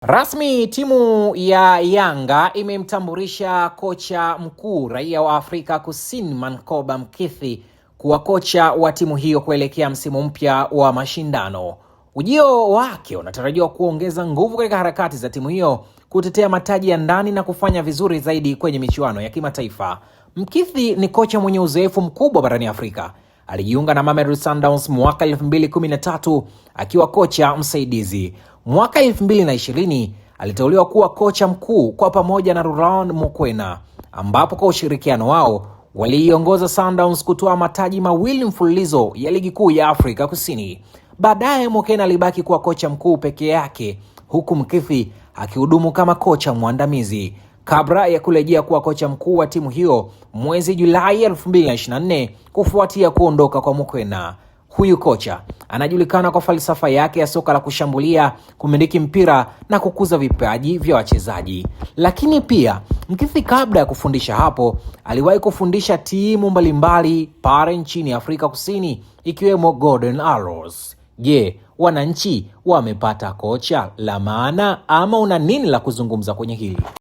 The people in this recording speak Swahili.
Rasmi timu ya Yanga imemtambulisha kocha mkuu raia wa Afrika Kusini Manqoba Mngqithi kuwa kocha wa timu hiyo kuelekea msimu mpya wa mashindano. Ujio wake unatarajiwa kuongeza nguvu katika harakati za timu hiyo kutetea mataji ya ndani na kufanya vizuri zaidi kwenye michuano ya kimataifa. Mngqithi ni kocha mwenye uzoefu mkubwa barani Afrika. Alijiunga na Mamelodi Sundowns mwaka 2013 akiwa kocha msaidizi. Mwaka 2020 aliteuliwa kuwa kocha mkuu kwa pamoja na Rulani Mokwena, ambapo kwa ushirikiano wao waliiongoza Sundowns kutoa mataji mawili mfululizo ya ligi kuu ya Afrika Kusini. Baadaye Mokwena alibaki kuwa kocha mkuu peke yake, huku Mngqithi akihudumu kama kocha mwandamizi kabla ya kurejea kuwa kocha mkuu wa timu hiyo mwezi Julai 2024 kufuatia kuondoka kwa Mokwena. Huyu kocha anajulikana kwa falsafa yake ya soka la kushambulia, kumiliki mpira na kukuza vipaji vya wachezaji. Lakini pia Mngqithi kabla ya kufundisha hapo, aliwahi kufundisha timu mbalimbali pale nchini Afrika Kusini ikiwemo Golden Arrows. Je, wananchi wamepata kocha la maana ama una nini la kuzungumza kwenye hili?